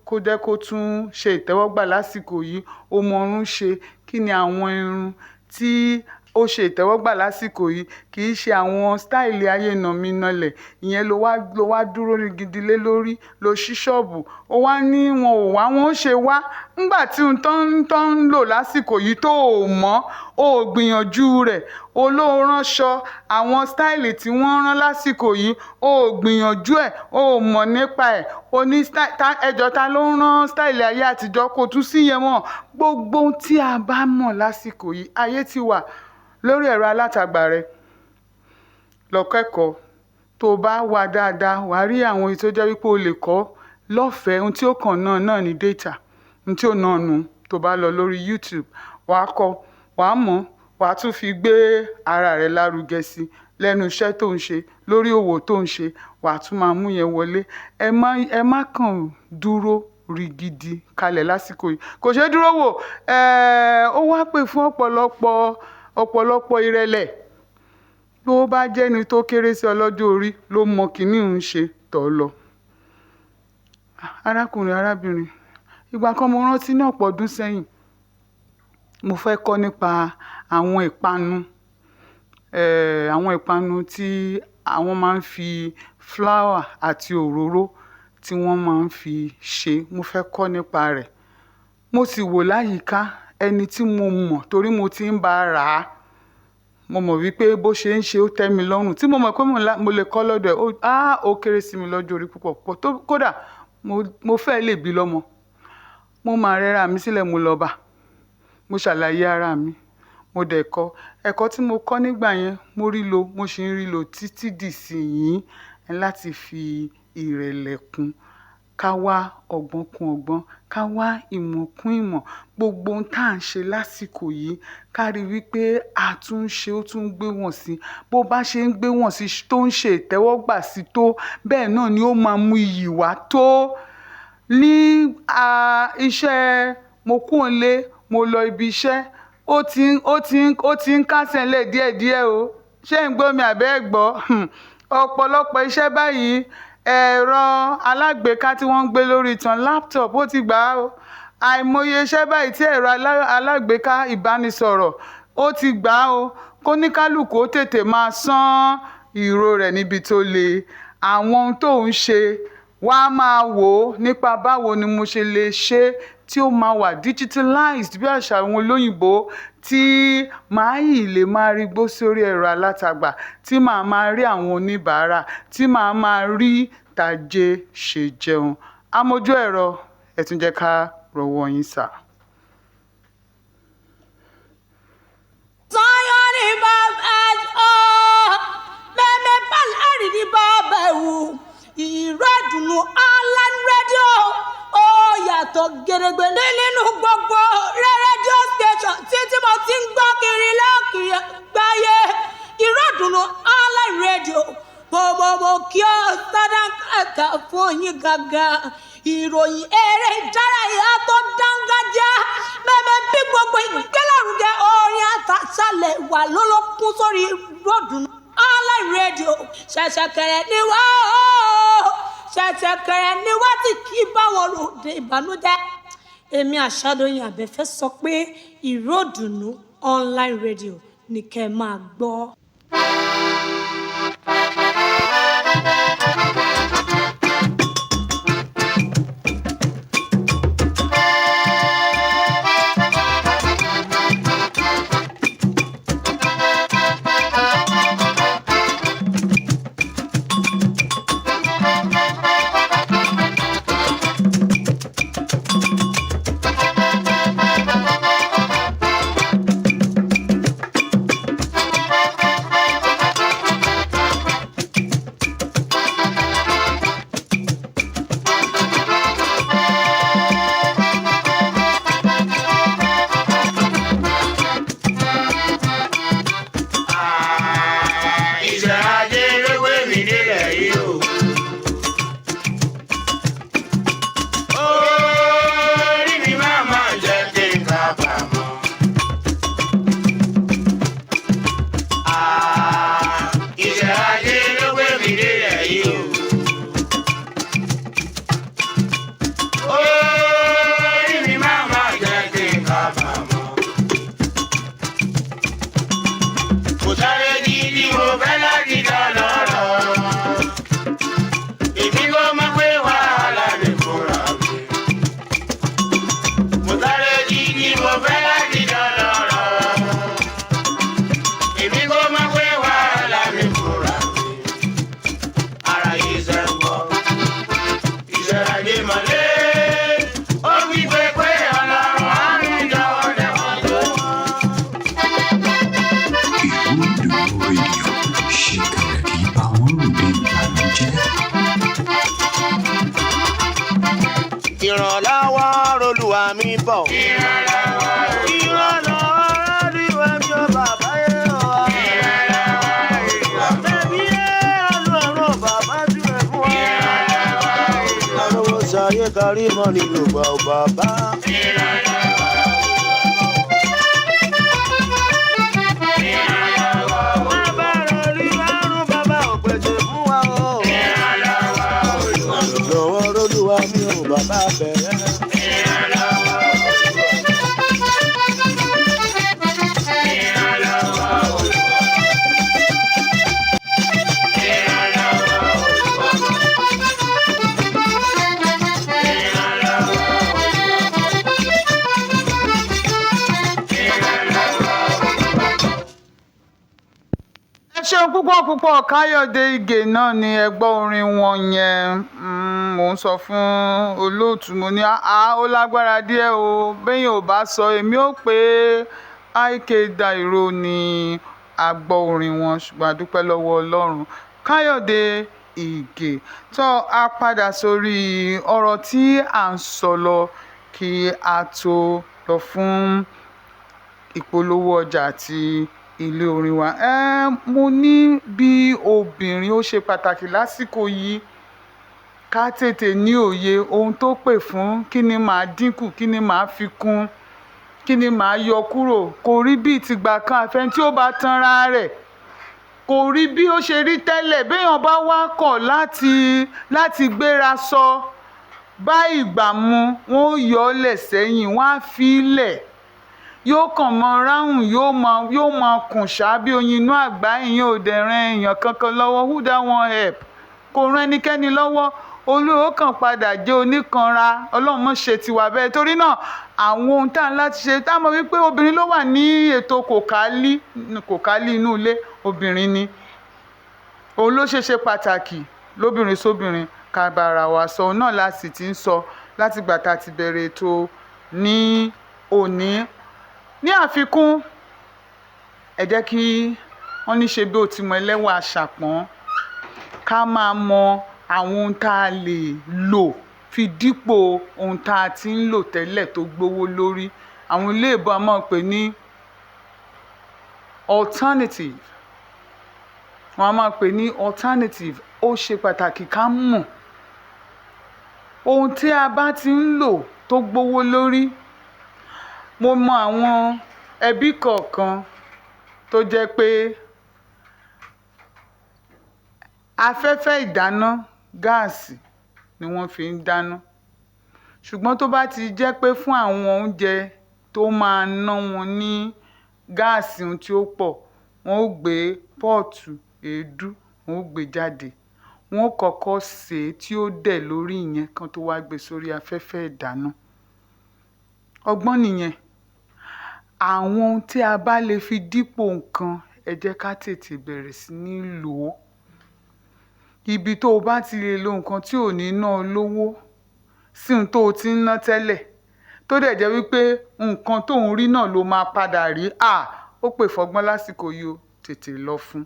Speaker 1: kó jẹ́ kó tún ṣe ìtẹ́wọ́gbà lásìkò yìí. O mọ irun ṣe, kí ni àwọn irun tí ó ṣe ìtẹ́wọ́gbà lásìkò yìí? Kì í ṣe àwọn style ayé nàmínàlẹ̀. Ìyẹn ló wá dúró gidi lé lórí, ló ṣí ṣọ́ọ̀bù. Ó wá ní wọn ò wá, wọn ó ṣe wá. Nígbà tí ohun tó ń lò lásìkò yìí tó ò mọ̀, o ò gbìyànjú rẹ̀. O ló ránṣọ àwọn style tí wọ́n rán lásìkò yìí, o ò gbìyànjú ẹ̀, o ò mọ̀ nípa ẹ̀. O ní style, ẹjọ́ ta ló ń rán style ayé àtijọ́, kò tún sí yẹn mọ́. Gbogbo ohun tí a bá mọ̀ lásìkò yìí, ayé ti wà lórí ẹ̀rọ alátagbà rẹ. Lọ kẹ́kọ̀ọ́. Tó bá wà dáadáa, wà á rí àwọn èyí tó jẹ́ wípé o lè kọ́ lọ́fẹ̀ẹ́. Ohun tí ó kàn náà náà ni data. Ohun tí ó náà nu, tó bá lọ lórí YouTube, wà á kọ́, wà á mọ̀, wà á tún fi gbé ara rẹ lárugẹ sí lẹ́nu iṣẹ́ tó ń ṣe, lórí òwò tó ń ṣe, wà á tún máa mú yẹn wọlé. Ẹ má kàn dúró rigidi kalẹ̀ lásìkò yìí. Kò ṣe é dúró wò. Ó wá pè fún ọ̀pọ̀lọpọ̀, ọ̀pọ̀lọpọ̀ ìrẹ̀lẹ̀. Bó bá jẹ́ ẹni tó kéré sí ọ lọ́jọ́ orí ló mọ kíní ń ṣe, tọ̀ ọ́ lọ. Arákùnrin, arábìnrin, ìgbà kan mo rántí ní ọ̀pọ̀ ọdún sẹ́yìn, mo fẹ́ kọ́ nípa àwọn ìpanu tí àwọn máa ń fi flour àti òróró tí wọ́n máa ń fi ṣe. Mo fẹ́ kọ́ nípa rẹ̀. Mo sì wò láyìíká ẹni tí mo mọ̀, torí mo ti ń bá rà á. Mo mọ̀ wípé bó ṣe ń ṣe ó tẹ́ mi lọ́rùn, tí mo mọ̀ pé mo lè kọ́ lọ́dọ̀ ẹ̀. Ó kéré sí mi lọ́jọ́ orí púpọ̀ púpọ̀ tó kódà mo fẹ́ lè bí lọ́mọ. Mo máa rẹ́ra mi sílẹ̀, mo lọ bá. Mo ṣàlàyé ara mi. Mo dẹ̀ kọ́. Ẹ̀kọ́ tí mo kọ́ nígbà yẹn, mo rí lò, mo sì ń rí lò títí di ìsinyìí, láti fi ìrẹ̀lẹ̀ kún. Ká wá ọgbọ́n kún ọgbọ́n, ká wá ìmọ̀ kún ìmọ̀. Gbogbo ohun tí à ń ṣe lásìkò yìí, ká rí wípé a tún ń ṣe, ó tún ń gbé wọ̀n sí. Bó bá ṣe ń gbé wọ̀n sí tó ń ṣe ìtẹ́wọ́gbà sí tó, bẹ́ẹ̀ náà ni ó máa mú iyì wá tó. Ní iṣẹ́ mo kúrò nílé, mo lọ ibi iṣẹ́, ó ti ń kásẹ̀ ńlẹ̀ díẹ̀díẹ̀ o. Ṣé ń gbọ́ mi àbí ẹ gbọ́? Ọ̀pọ̀lọpọ̀ iṣẹ́ báyìí, ẹ̀rọ alágbèéká tí wọ́n ń gbé lórí ìtàn, laptop, ó ti gbà á o. Àìmọye iṣẹ́ báyìí tí ẹ̀rọ alágbèéká ìbánisọ̀rọ̀ ó ti gbà á o. Kó ní kálùkù ó tètè máa sán ìró rẹ̀ níbi tó le. Àwọn ohun tó ń ṣe, wà á máa wò ó nípa báwo ni mo ṣe lè ṣe tí ó máa wà digitalized bí àṣà àwọn olóyìnbo, tí màá yìí lè máa rí gbó sórí ẹ̀rọ alátagbà, tí màá máa rí àwọn oníbàárà, tí màá máa rí tàjé ṣe jẹun. Amójú ẹ̀rọ, ẹ tún jẹ́ ká rọwọ́ yín sà.
Speaker 5: Sanyọ́ni bàbá ọ̀ mẹ́mẹ́ bá ní bàbá ẹ̀wù ìró ìdùnnú online radio, ó yàtọ̀ gẹ́gẹ́ nínú gbogbo rédíò station títí mo ti ń gbọ́ kiri lọ́kiri gbáyé. Ìró ìdùnnú online radio, mo kí ọ sádàkàtà fún yín gangan. Ìròyìn eré ìdárayá tó dángájá. Mẹ́mẹ́ bí gbogbo ìgbélárugẹ orin àtàṣálẹ̀ wà lólókun sórí Ìròdùnú Online Radio. Ṣẹ̀ṣẹ̀kẹ̀rẹ̀ ni wá o, ṣẹ̀ṣẹ̀kẹ̀rẹ̀ ni wá tí kì í bá wọn ròde ìbànújẹ́. Èmi Àṣàdóyin Àbẹ̀fẹ́ sọ pé Ìròdùnú Online Radio ní kẹ́ ẹ máa gbọ́.
Speaker 6: Iṣẹ́ ajé ló gbé mi délẹ̀ yìí o. Orí mi máa ma jẹ́ kí n kábàámọ̀. Iṣẹ́ ajé ló gbé mi délẹ̀ yìí o. Orí mi máa ma jẹ́ kí n kábàámọ̀. Kò sáré gidi mo fẹ́ láti dá lọ́rọ̀. Èmi kò mọ̀ pé wàhálà lè kóra mi. Mo sáré gidi mo fẹ́ láti dá lọ́rọ̀. Èmi kò mọ̀ pé wàhálà lè kóra mi. Ara yìí ṣe ń bọ̀. Iṣẹ́ ajé mọ̀lẹ́. Ó wí pé pé ọlọ́run á ń jọ lẹ́wọ̀n tó wọ́n.
Speaker 7: Ìròdùnú rédíò ṣìkẹ̀rẹ̀ kì í bá wọn ròde ìbànújẹ́.
Speaker 8: Ìrànlọ́wọ́ Olúwa mi bọ̀. Ìrànlọ́wọ́ Olúwa mi ò bàbá yẹ wá. Bẹ̀bí yẹ Ọlọ́run bàbá jù ẹ̀ fún wa. Arówó sayé kárí mọ́ nílò gbà ó bàbá. Bàbá rẹ̀ rí lárùn bàbá ò pèsè fún wa o. Ìrànlọ́wọ́ Olúwa mi ò bàbá bẹ̀rẹ̀.
Speaker 1: Ẹ ṣeun púpọ̀ púpọ̀. Káyọ̀dé Ìgè náà ni ẹ gbọ́ orin wọn yẹn. Mò ń sọ fún olóòtú, mo ní àá ó lágbára díẹ̀ o, bẹ́yìn ò bá sọ èmi ò pé Ik Dairo ni a gbọ́ orin wọn, ṣùgbọ́n a dúpẹ́ lọ́wọ́ Ọlọ́run. Káyọ̀dé Ìgè tó a padà sórí ọ̀rọ̀ tí à ń sọ lọ kí a tó lọ fún ìpolówó ọjà àti ilé orin wa. Mo ní bí obìnrin ó ṣe pàtàkì lásìkò yìí ká tètè ní òye ohun tó pè fún, kí ni màá dínkù, kí ni màá fi kún, kí ni màá yọ kúrò. Kò rí bíi tìgbà kan, àfẹn tí ó bá tanra rẹ̀. Kò rí bí ó ṣe rí tẹ́lẹ̀. Béèyàn bá wá kọ̀ láti gbéra sọ bá ìgbà mu, wọn ó yọ ọ́ lẹ̀ sẹ́yìn, wọ́n á fi í lẹ̀, yóò kàn mọ ráhùn, yóò mọ kùn ṣá bí oyin inú àgbá. Ìyẹn ò dẹ̀ ran èèyàn kankan lọ́wọ́. Who that wan help? Kò ran ẹnikẹ́ni lọ́wọ́. Olúwo kàn padà jẹ́ oníkanra. Ọlọ́run mọ̀ ṣe tiwa bẹ́ẹ̀. Torí náà, àwọn ohun tá à ń láti ṣe tá a mọ̀ wípé obìnrin ló wà ní ètò kòkálí kòkálí inú ilé, obìnrin ni òun ló ṣe ṣe pàtàkì. Lóbìnrin sóbìnrin, ká bá ara wa sọ, òun náà la sì ti ń sọ látìgbà tá a ti bẹ̀rẹ̀ ètò ní òní. Ní àfikún, ẹ jẹ́ kí wọ́n ní ṣe bí o ti mọ ẹlẹ́wà àṣàpọ́n, ká máa mọ àwọn ohun tá a lè lò fi dípò ohun tá a ti ń lò tẹ́lẹ̀ tó gbówó lórí. Àwọn iléèbó a máa pè ní alternative, wọ́n a máa pè ní alternative. Ó ṣe pàtàkì ká mọ̀ ohun tí a bá ti ń lò tó gbówó lórí. Mo mọ àwọn ẹbí kọ̀ọ̀kan tó jẹ́ pé afẹ́fẹ́ ìdáná gáàsì ni wọ́n fi ń dáná. Ṣùgbọ́n tó bá ti jẹ́ pé fún àwọn oúnjẹ tó máa ná wọn ní gáàsì ohun tí ó pọ̀, wọ́n ó gbé pọ́ọ̀tù èédú, wọ́n ó gbé jáde. Wọ́n ó kọ́kọ́ sè é tí ó dẹ̀ lórí ìyẹn kan tó wá gbé sórí afẹ́fẹ́ ìdáná. Ọgbọ́n nìyẹn. Àwọn ohun tí a bá lè fi dípò nǹkan, ẹ jẹ́ ká tètè bẹ̀rẹ̀ sí ní lò ó. Ibi tó o bá ti lè lo nǹkan tí ò ní ná ọ lówó sí ohun tó o ti ń ná tẹ́lẹ̀, tó dẹ̀ jẹ́ wípé nǹkan tó ń rí náà ló máa padà rí, à, ó pè fọgbọ́n lásìkò yìí o, tètè lọ fún.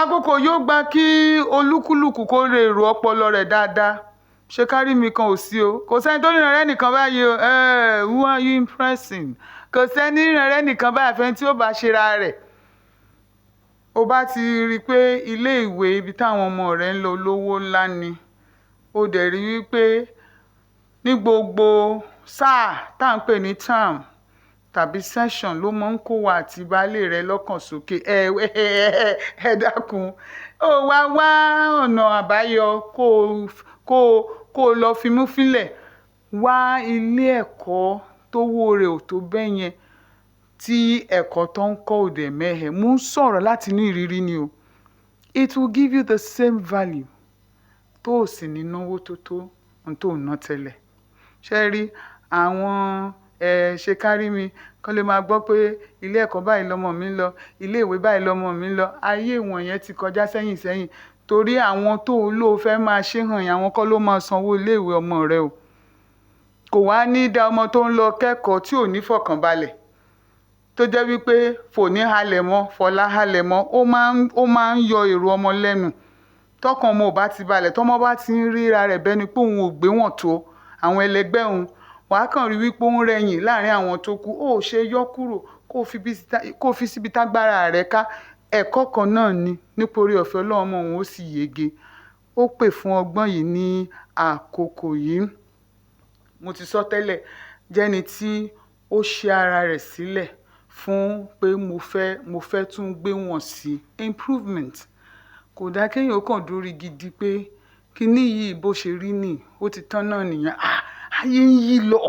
Speaker 1: Àkókò yóò gba kí olúkúlùkù kó lè ro ọpọlọ rẹ̀ dáadáa. Ṣé kárí mi kan ò sí o. Kò sẹ́ni tó ríran rẹ́ nìkan báyìí o. Who are you impressing? Kò sẹ́ni ríran rẹ́ nìkan báyìí àfẹ́ni tí ó bá ṣe ra rẹ̀. O bá ti rí i pé ilé ìwé ibi táwọn ọmọ rẹ ń lọ lówó ńlá ni. O dẹ̀ rí wípé ní gbogbo sáà tá ń pè ní term tàbí session ló máa ń kó wa àti baálé rẹ lọ́kàn sókè. Ẹ, ẹ dákun. Ó wá wá ọ̀nà àbáyọ kó o lọ fimú fínlẹ̀. Wá ilé ẹ̀kọ́ tó wó rẹ̀ ò tó bẹ́yẹn tí ẹ̀kọ́ tó ń kọ́ ò dẹ̀ mẹ́hẹ̀. Mo ń sọ̀rọ̀ láti inú ìrírí ni o. It will give you the same value tó ò sì ní náwó tó tó ohun tó ń ná tẹ́lẹ̀. Ṣé ẹ rí àwọn, ẹ, ṣe kárí mi kí wọ́n lè máa gbọ́ pé ilé ẹ̀kọ́ báyìí lọmọ mi ń lọ, ilé ìwé báyìí lọmọ mi ń lọ. Ayé ìwọ̀n yẹn ti kọjá sẹ́yìn sẹ́yìn torí àwọn tó ló fẹ́ máa ṣe hàn yẹn, àwọn kọ́ ló máa sanwó ilé ìwé ọmọ rẹ o. Kò wá ní dá ọmọ tó ń lọ kẹ́kọ̀ọ́ tí ò ní fọkànbalẹ̀, tó jẹ́ wípé fòní halẹ̀ mọ́, fọlá halẹ̀ mọ́, ó máa ń yọ èrò ọmọ lẹ́nu. Tọkàn ọmọ ò bá ti balẹ̀, tọmọ bá ti ń ríra rẹ̀ bẹ́ni pé òun ò gbé wọn tó àwọn ẹlẹgbẹ́ òun, wàá kàn rí wípé ó ń rẹ̀yìn láàrín àwọn tó kù. Ó ṣe yọ kúrò kó fi síbi tágbára rẹ̀ ká. Ẹ̀kọ́ kan náà ni nítorí ọ̀fẹ́ Ọlọ́run ọmọ òun ó sì yege. Ó pè fún ọgbọ́n yìí ní àkókò yìí. Mo ti sọ tẹ́lẹ̀, jẹ́ni tí ó ṣe ara rẹ̀ sílẹ̀ fún pé mo fẹ́ tún gbé wọn sí improvement. Kò dá kí èèyàn ó kàn dúró gidi pé kíní yìí bó ṣe rí nì, ó ti tán náà nìyẹn. Ah, ayé ń yí lọ.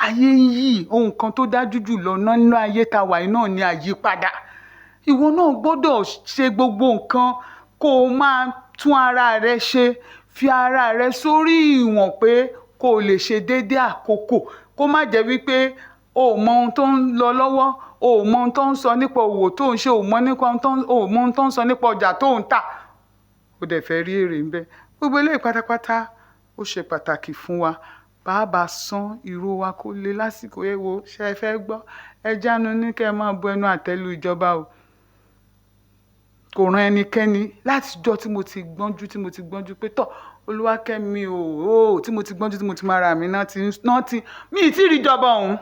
Speaker 1: Ayé ń yí. Ohun kan tó dájú jù lọ nínú ayé ta wà yìí náà ni àyípadà. Ìwọ náà gbọdọ̀ ṣe gbogbo nǹkan kó máa tún ara rẹ ṣe. Fi ara rẹ sórí ìwọ̀n pé kó lè ṣe déédé àkókò. Kó má jẹ́ wípé o ò mọ ohun tó ń lọ lọ́wọ́, o ò mọ ohun tó ń sọ nípa òwò tó ń ṣe, o ò mọ nípa ohun tó ń, o ò mọ ohun tó ń sọ nípa ọjà tó ń tà. O dẹ̀ fẹ́ rí èrè ńbẹ. Gbogbo eléyìí pátápátá ó ṣe pàtàkì fún wa. Bá san ìró wa kó lé lásìkò. Ẹ wo, ṣé ẹ fẹ́ gbọ́? Ẹ jánu ní kí ẹ máa bu ẹnu àtẹ́ lu ìjọba o. Kò ran ẹnikẹ́ni láti ọjọ́ tí mo ti gbọ́njú, tí mo ti gbọ́njú pé tọ́ Olúwakẹ́mi o, o, tí mo ti gbọ́njú, tí mo ti máa ra mi náà ti, náà ti, mi ì tí ì rí ìjọba òun.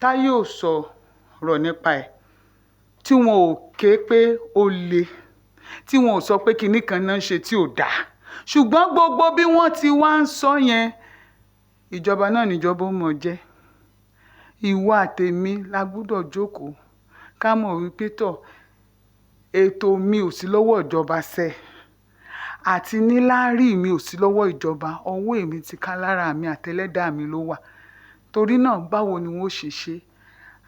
Speaker 1: Táyé ò sọ̀rọ̀ nípa ẹ̀, tí wọn ò ké pé ó le, tí wọn ò sọ pé kíní kan náà ń ṣe tí ò dáa. Ṣùgbọ́n gbogbo bí wọ́n ti wá ń sọ yẹn, ìjọba náà ní ìjọba ó mọ̀ jẹ́. Ìwọ àtèmi la gbọdọ̀ jókòó ká mọ̀ wípé tọ́ ètò mi ò sí lọ́wọ́ ìjọba sẹ́, àti níláárí mi ò sí lọ́wọ́ ìjọba, ọwọ́ èmi ti ká lára mi àtẹlẹ́dàá mi ló wà. Torí náà báwo ni wọ́n ó ṣe ṣe?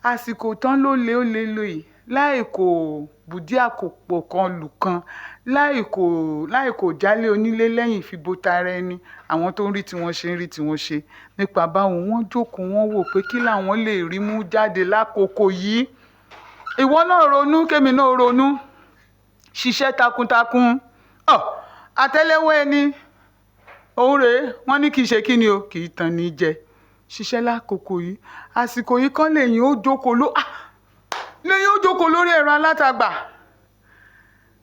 Speaker 1: Àsìkò tán ló le ó le lò yìí, láì kò bùdí àkópọ̀ kan lù kan, láì kò jálé onílé lẹ́yìn fi bo tara ẹni. Àwọn tó ń rí tí wọ́n ṣe ń rí tí wọ́n ṣe nípa báwo wọ́n jókòó, wọ́n wò pé kí làwọn lè rí mú jáde lákòókò yìí. Ìwọ náà ronú, kémi náà ronú. Ṣiṣẹ́ takuntakun. Ọ̀, àtẹ́lẹwọ́ ẹni. Òun rèé, wọ́n ní kì í ṣe kíni o, kì í tan ní jẹ. Ṣiṣẹ́ lákòókò yìí. Àsìkò yìí kọ́ lèyìn ó jókòó ló, ah, lèyìn ó jókòó lórí ẹ̀rọ alátagbà.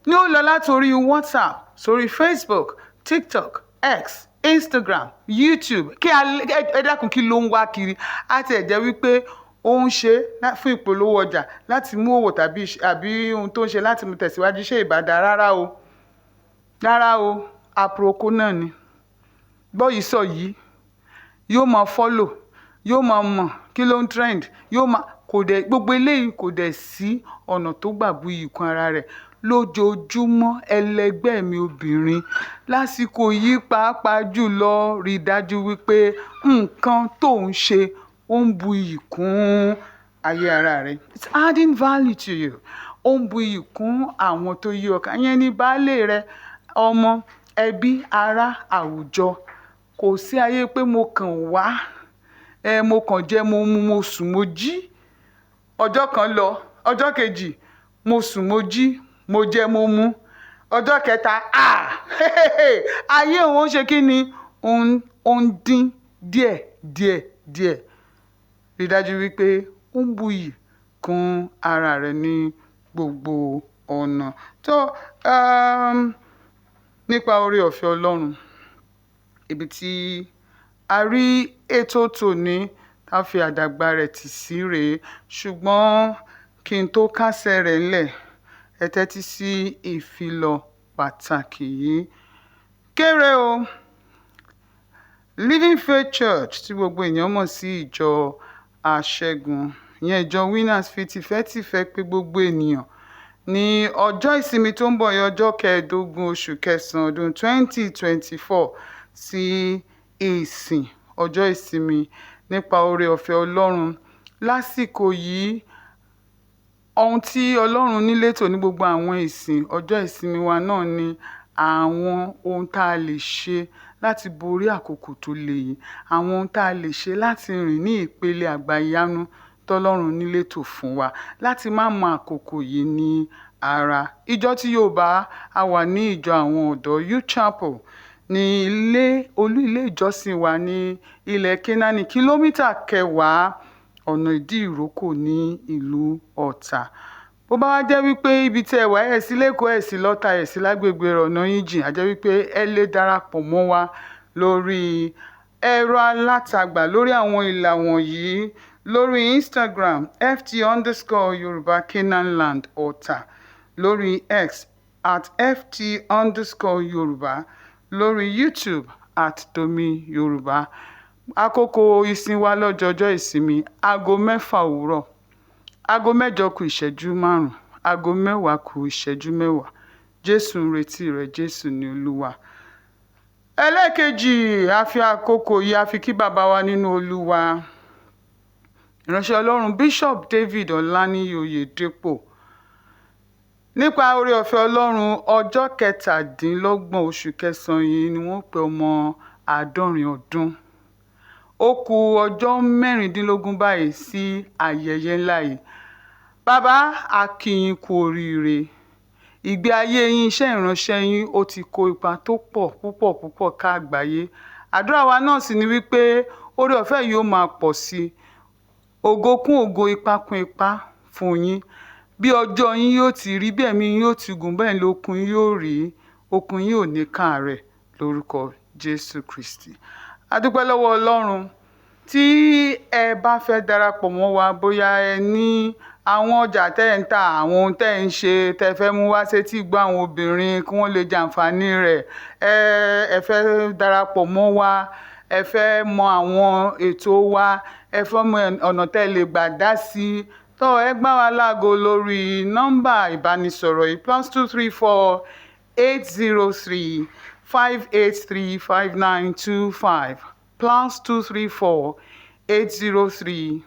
Speaker 1: Ní ó lọ láti orí WhatsApp, sórí Facebook, TikTok, X, Instagram, YouTube. Kí a, ẹ dákun kí ló ń wá kiri. A ti ẹ̀ jẹ́ wípé ó ń ṣe fún ìpolówó ọjà láti mú òwò tàbí àbí ohun tó ń ṣe láti mú tẹ̀síwájú ṣe ìbàdà rárá o. Rárá o, àpòròkó náà ni. Gbọ́ yìí sọ yìí, yóò máa follow, Yóò máa mọ̀ kí ló ń trend, yóò máa kò dẹ̀ gbogbo eléyìí, kò dẹ̀ sí ọ̀nà tó gbà bu iyì kún ara rẹ̀ lójoojúmọ́. Ẹlẹgbẹ́ mi obìnrin, lásìkò yìí pàápàá jùlọ, rí i dájú wípé nǹkan tó ń ṣe ó ń bu iyì kún ayé ara rẹ̀. It's adding value to you. Ó ń bu iyì kún àwọn tó yí ọ ká, ìyẹn ní baálé rẹ, ọmọ, ẹbí, ará, àwùjọ. Kò sí ayé pé mo kàn wá ẹ, mo kàn jẹ, mo mu, mo sùn, mo jí. Ọjọ́ kan lọ, ọjọ́ kejì, mo sùn, mo jí, mo jẹ, mo mu. Ọjọ́ kẹta, ah, ayé òun ṣe kí ni, ó ń dín díẹ̀ díẹ̀ díẹ̀. Rí i dájú wípé ó ń buyì kún ara rẹ̀ ní gbogbo ọ̀nà. Tó nípa oore ọ̀fẹ́ Ọlọ́run, ibi tí a rí ètò tòní tá fi àdàgbà rẹ̀ tì sí rèé. Ṣùgbọ́n kí n tó kásẹ̀ rẹ̀ ńlẹ̀, ẹ tẹ́tí sí ìfilọ̀ pàtàkì yìí. Kéré o, Living Faith Church tí gbogbo èèyàn mọ̀ sí ìjọ Aṣẹ́gun, ìyẹn ìjọ Winners, fi tìfẹ́tìfẹ́ pé gbogbo ènìyàn ní ọjọ́ ìsinmi tó ń bọ̀ yìí, ọjọ́ 15 oṣù kẹsàn-án ọdún 2024, sí ìsìn ọjọ́ ìsinmi nípa oore ọ̀fẹ́ Ọlọ́run. Lásìkò yìí, ohun tí Ọlọ́run nílétò ní gbogbo àwọn ìsìn ọjọ́ ìsinmi wa náà ni àwọn ohun tá a lè ṣe láti borí àkókò tó le yìí, àwọn ohun tá a lè ṣe láti rìn ní ìpele àgbàyanu tọ́lọ́run nílétò fún wa, láti má mọ àkókò yìí ní ara. Ìjọ tí Yorùbá a wà ní ìjọ àwọn ọ̀dọ́, Youth Chapel, ní ilé olú ilé ìjọsìn wa ní ilẹ̀ Kénáánì, kìlómítà 10, ọ̀nà Ìdí Ìrókò ní ìlú Ọ̀tà. Bó bá wá jẹ́ wípé ibi tí ẹ wà, ẹ̀ sí lẹ́kọ̀ọ́, ẹ̀ sí lọ́tà, ẹ̀ sí lágbègbè rẹ̀, ọ̀nà yín jìn, á jẹ́ wípé ẹ lè darapọ̀ mọ́ wa lórí ẹ̀rọ alátagbà lórí àwọn ìlà wọ̀nyí: lórí Instagram, @ft_YorùbáCanaanland Ọ̀tà, lórí X, @ft_Yorùbá, lórí YouTube, @DomiYorùbá. Àkókò ìsìn wa lọ́jọ́jọ́ ìsinmi: aago 6 òwúrọ̀, aago 4:55, aago 9:50. Jésù ń retí rẹ, Jésù ní Olúwa. Ẹlẹ́ẹ̀kejì, a fi àkókò yìí a fi kí bàbá wa nínú Olúwa, ìránṣẹ́ Ọlọ́run Bishop David Ọláníyì Oyèdépò. Nípa oore ọ̀fẹ́ Ọlọ́run, ọjọ́ 27 oṣù kẹsàn-án yìí ni wọ́n pé ọmọ 70 ọdún. Ó kù ọjọ́ 16 báyìí sí ayẹyẹ ńlá yìí. Bàbá, a kí yín kú oríire. Ìgbé ayé yín, iṣẹ́ ìránṣẹ́ yín, ó ti kó ipa tó pọ̀ púpọ̀ púpọ̀ ká àgbáyé. Àdúrà wa náà sì ni wípé oore ọ̀fẹ́ yìí ó máa pọ̀ sí i, ògo kún ògo, ipa kún ipa fún yín. Bí ọjọ́ yín yóò ti rí, bí ẹ̀mí yín yóò ti gùn, bẹ́ẹ̀ lókun yín yóò rí. Okun yín ò ní káàárẹ̀ lórúkọ Jésù Kristi. A dúpẹ́ lọ́wọ́ Ọlọ́run. Tí ẹ bá fẹ́ darapọ̀ mọ́ wa, bóyá ẹ ní àwọn ọjà tẹ́ ẹ̀ ń tà, àwọn ohun tẹ́ ẹ̀ ń ṣe tẹ́ fẹ́ mú wá sétí gbọ́ àwọn obìnrin kí wọ́n lè jàǹfààní rẹ̀, ẹ fẹ́ darapọ̀ mọ́ wa, ẹ fẹ́ mọ àwọn ètò wa, ẹ fẹ́ mọ ọ̀nà tẹ́ ẹ lè gbà dá sí i, tó ẹ gbá wa láago lórí nọ́mbà ìbánisọ̀rọ̀ yìí: +234 803 583 5925, +234 803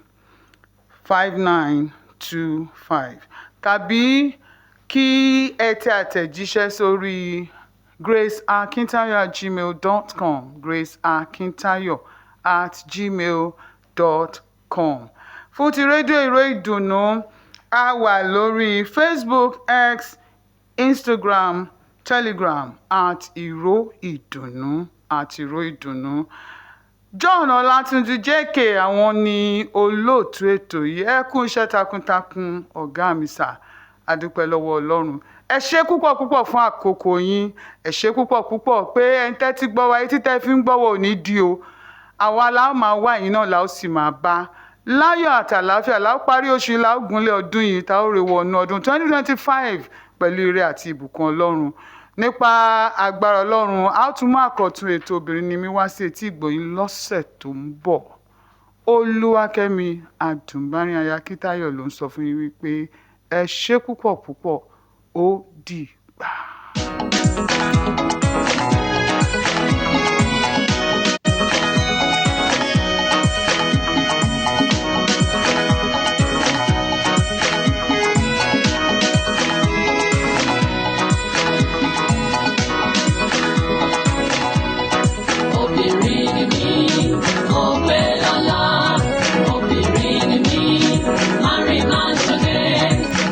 Speaker 1: 5925, tàbí kí ẹ tẹ àtẹ̀jíṣẹ́ sórí graceakintayo@gmail.com, graceakintayo@gmail.com. Fún ti rédíò Ìró Ìdùnnú, a wà lórí Facebook, X, Instagram, Telegram, @ÌróÌdùnnú, @ÌróÌdùnnú. John Ọlátúnjí JK, àwọn ni olóòtú ètò yìí. Ẹ kú iṣẹ́ takuntakun, ọ̀gá mi sà. Adúpẹ́ lọ́wọ́ Ọlọ́run. Ẹ ṣé púpọ̀ púpọ̀ fún àkókò yín. Ẹ ṣé púpọ̀ púpọ̀ pé ẹ ń tẹ́tí gbọ́ wa. Etí tẹ́ fi ń gbọ́ wa ò ní di o. Àwa la ó máa wá, yín náà la ó sì máa bá láyọ̀ àtàláfíà. La ó parí oṣù yìí, la ó gúnlẹ̀ ọdún yìí, tá ó rè wọnú ọdún 2025 pẹ̀lú ire àti ìbùkún Ọlọ́run. Nípa agbára Ọlọ́run, a ó tún mú àkọ́tún ètò Obìnrin Ni Mí wá sí etí ìgbọ̀yìn lọ́sẹ̀ tó ń bọ̀. Olúwakẹ́mi Adùnbárin aya Akíntayọ̀ ló ń sọ fún yín wípé ẹ ṣé púpọ̀ púpọ̀, ó dìgbà.
Speaker 9: Obìnrin ni mí, mo pé lọ́lá. Obìnrin ni mí, máa rìn máa ṣoge.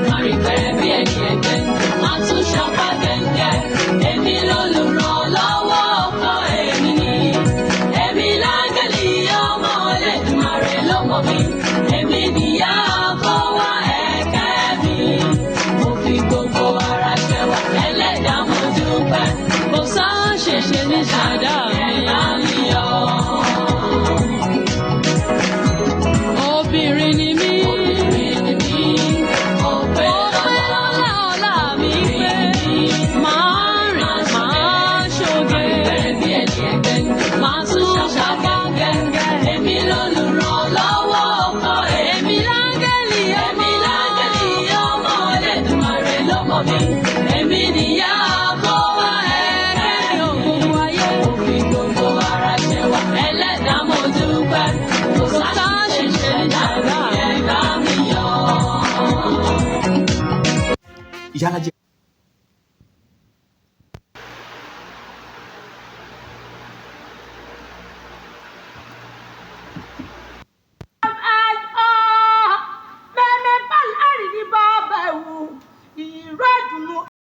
Speaker 9: Máa rìn pẹ́ bí ẹni ẹgbẹ́, máa tún ṣapá gẹ́gẹ́. Èmi lolùrànlọ́wọ́ ọkọ èmi ni. Èmi láńgẹ́lì ọmọ Ẹlẹ́dùmarè ló mọ̀ mí. Èmi nìyá àfọwọ́ ẹ̀kẹ́ mi. Mo fi gbogbo ara ṣẹwà ẹlẹ́dàá mo dúpẹ́. Kò sáà ṣẹ̀ṣẹ̀ ní ṣàdá mi. Ẹ bá mi yọ̀. Obìnrin ni mí. Obìnrin ni mí. Mo pé lọ́lá ọlá mi pé. Màá rìn, màá ṣoge. Màá tún ṣàpá gẹ́gẹ́. Èmi lolùrànlọ́wọ́ ọkọ èmi. Láńgẹ́lì èmi láńgẹ́lì ọmọ Ẹlẹ́dùmarè ló mọ̀ mí. Èmi nìyá àfọwọ́ ẹ̀kẹ́ gbogbo ayé. Mo fi gbogbo ara ṣẹwà ẹlẹ́dàá mo dúpẹ́. Kò sáṣìṣe dàbí ẹ bá mi yọ̀.
Speaker 7: Ìyálàjẹ.